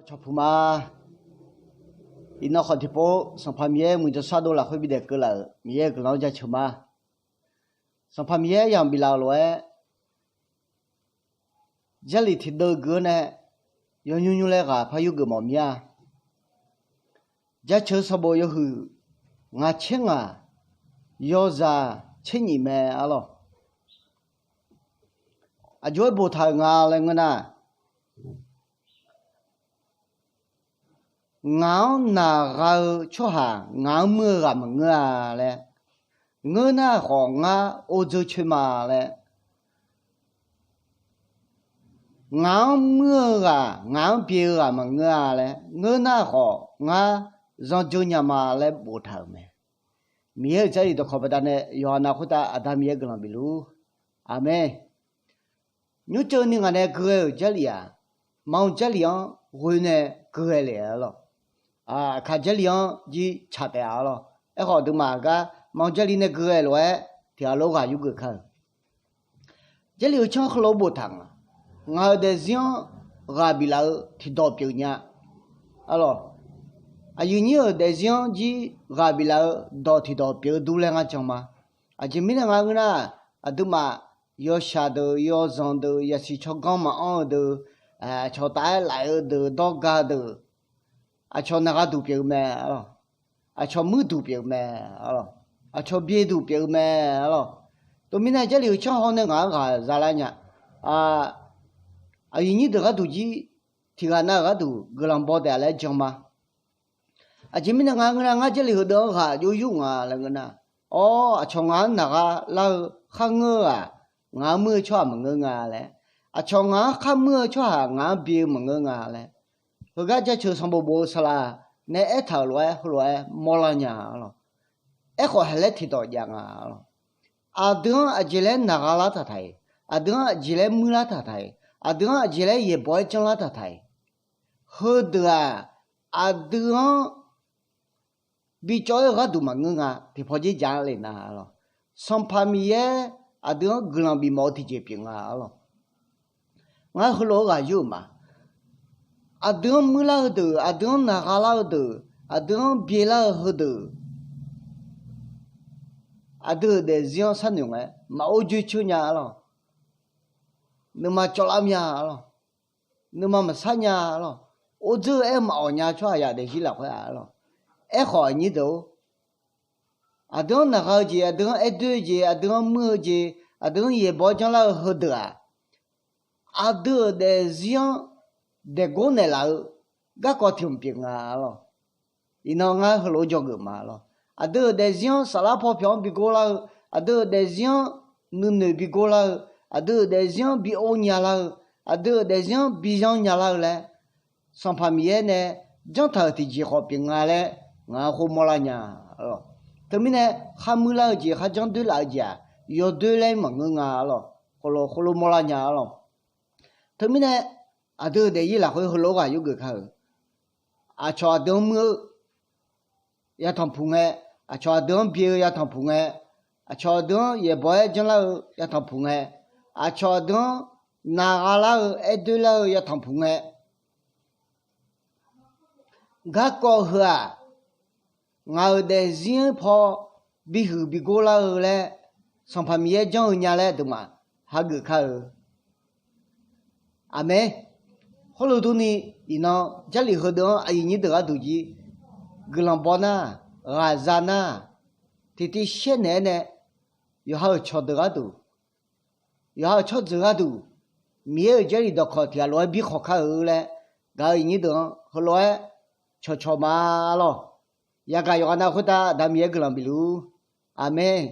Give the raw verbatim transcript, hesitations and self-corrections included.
Cawqpuq ma. Iqnan khawf tiqpov Sanqpaq Miqyaer muiqdzaw sardov lafkhoer bidaef keuvlaf-euq Miqyaer-euq guiqlanq-anr jaceuq ma. Sanqpaq Miqyaer yamq biflaf-euq lof-aer, Jarlif tiqdeuv gui-awr nae yawnymr nymr laer ghaq par yurgeuf mawf mir-a. Jaceuq sanqbof yawhuiq ngaq tser ngaq yawzaq tser nyif mae arlawr. Aqjox-aer boftaq-euq nga laer ngeur nar, ngaq-anr naqgha-eu tsawrhaq ngaq-anr muir-eu ghaq maqngeur-a laer, ngeur nar khawf ngar or dzeur coer ma laer, ngaq-anr muir-eu ghaq ngaq-anr byae-eu ghaq maqngeur-a laer, ngeur nar khawf ngar zanr dzeur nya ma laer boftaq-euq mae. Miqyaer-euq Jarlif dawqkawq baqdanae yawqha nav khoertav Aqda Miqyaer guiqlanq bifluf-ur. Aqmeq. Nymrceuv ni ngaq nae gui ghae-euq Jarlif-aq, Manq Jarlif-anr ghoe nae gui ghae le-a arlawr. Aqkaq Jarlif-anr jir tsaq taef-a arlawr. Aerkhawf aqduimaf gar Manq Jarlif nae gui ghae lof-aer tiqghaq lof ghaq yurgeuf kar-eu Jarlif-eu canr heulof-aer boftaq nga. Ngaq-euq daefzir-anr ghaq biflaf-eu tiqdawq pyeuf nya arlawr. Aqyuif nyir-euq daefzir-anr jir ghaq biflaf-eu dawq tiqdawq pyeuf-eu dur laer ngar jan ma. Aqjeq mirnae nga ngeur nar, aqduimaf yawshaq deuq, yawzanq deuq, yasiq tsawrganr maqanr-eu deuq, aqcawq taf-aer laf-eu deuq, dawrga deuq, aqcawq naqgha duq pyeuf-eu mae arlawr. Aqcawq muir duq pyeuf-eu mae arlawr. Aqcawq byae duq pyeuf-eu mae arlawr. Teumirnae Jarlif-euq canr hawr nae ngaq-anr ghaq zalar nya. Aqyuif nyir deuq gharduq jir tiqghaq nav-euq gharduq guiqlanq baw taef-a laer jan ma. Aqjeq mirnae nga ngeur nar, ngar Jarlif heudeuq-anr ghaq jov yur nga laer ngeur nar, awr, aqcawq ngaq-anr naqgha lar-eu kharngeur-aq, ngaq-anr muir-eu tsawrhaq maqngeur nga laer, aqcawq ngaq-anr kharmuir-eu tsawrhaq ngaq-anr byae-eu maqngeur nga laer, heugar jaceuq sanqbof bof-eu saqlaq nae aertaq-euq lof-aer heulof-aer mawrlar nya arlawr. Aerkhawf haeq laer tiqdawq jav nga arlawr. Aqdui-anr aqjeq laer naqgha lar taqtaq-iq, aqdui-anr aqjeq laer muirlar taqtaq-iq, aqdui-anr aqjeq laer yaeqbawq-aer janrlar taqtaq-iq, heudeuq-aq, aqdui-anr bicawv-aer-eu gharduq maqngeur nga. Tiqpaw dzer jaq-anr le nar arlawr, Sanqpaq Miqyaer aqdui-anr guiqlanq bifmawf-eu tiqjeq pyeuf nga arlawr. Ngar heulof-aer ghaq yur-euq ma. Aqdui-anr muirlar-eu deuq, aqdui-anr naqgha lar-eu deuq, aqdui-anr byaelar-eu heudeuq, aqdui-euq daefzir-anr sharnoeq ngae maqor dzoer coer nya arlawr. Nuima cawvlar mya arlawr. Nuima maqsar nya arlawr. Or dzeur-eu aer maqawq nya tsawrhaq yaq daefzir lafkhoer-a arlawr. Aerkhawf aqnyir deuq-or, aqdui-anr naqgha-eu jeq, aqdui-anr aerdoer-eu jeq, aqdui-anr muir-eu jeq, aqdui-anr yaeqbawq-aer janrlar-eu heudeuq-aq, aqdui-euq daefzir-anr daeqgor naeqlaf-eu garkawv tiq hmq pyeuf nga arlawr. Iqnan ngar heulof-aer dzawgeuf ma lawr. Aqdui-euq daefzir-anr saflar paw pyawq-anr bi gorlar-eu, aqdui-euq daefzir-anr nuinoeq bi gorlar-eu, aqdui-euq daefzir-anr bi or nyalar-eu, aqdui-euq daefzir-anr bi zanr nyalar-eu laer, Sanqpaq Miqyaer nae janr taq-euq tiqjeq khawf pyeuf nga laer ngaq-anr khoer mawrlar nya lawr. Teumirnae kharmuir lar-eu jeq, kharjanr doer laf-eu jeq-aq, yawdoer laer maqngeur nga lawr. Khoerlof khoerlof mawrlar nya lawr. Teumirnae aqdui-euq daefzir lafkhoer heulof-aer ghaq yurgeuf kar-eu, aqcawq aqdui-anr muir-eu yatanq puq ngae, aqcawq aqdui-anr byae-eu yatanq puq ngae, aqcawq aqdui-anr yaeqbawq-aer janrlar-eu yatanq puq ngae, aqcawq aqdui-anr naqgha lar-eu aerdoer lar-eu yatanq puq ngae, garkawv heu-aq, ngaq-euq daefzir-anr paw bihuiq bi gorlar-eu laer Sanqpaq Miqyaer janr-eu nya laer aqduimaf hageuf kar-eu. Aqmeq. Khoerlof durni, iqnan Jarlif heudeuq-anr aqyuif nyir deuq gharduq jir guiqlanq baw nar, ghaqza nar, tiqtiv shaer naeq-aer nae yawqha-euq cawqdeuq gharduq, yawqha-euq tsawrjeuq gharduq, Miqyaer-euq Jarlif dawqkawq tiq ghaq lof-aer bi khawq kar-eu laer, gaq-eu aqyuif nyir deuq-anr heulof-aer cawqcawq ma lawr. Yagaq yawqghaq nav khoertav Aqda Miqyaer guiqlanq bifluf-ur. Aqmeq.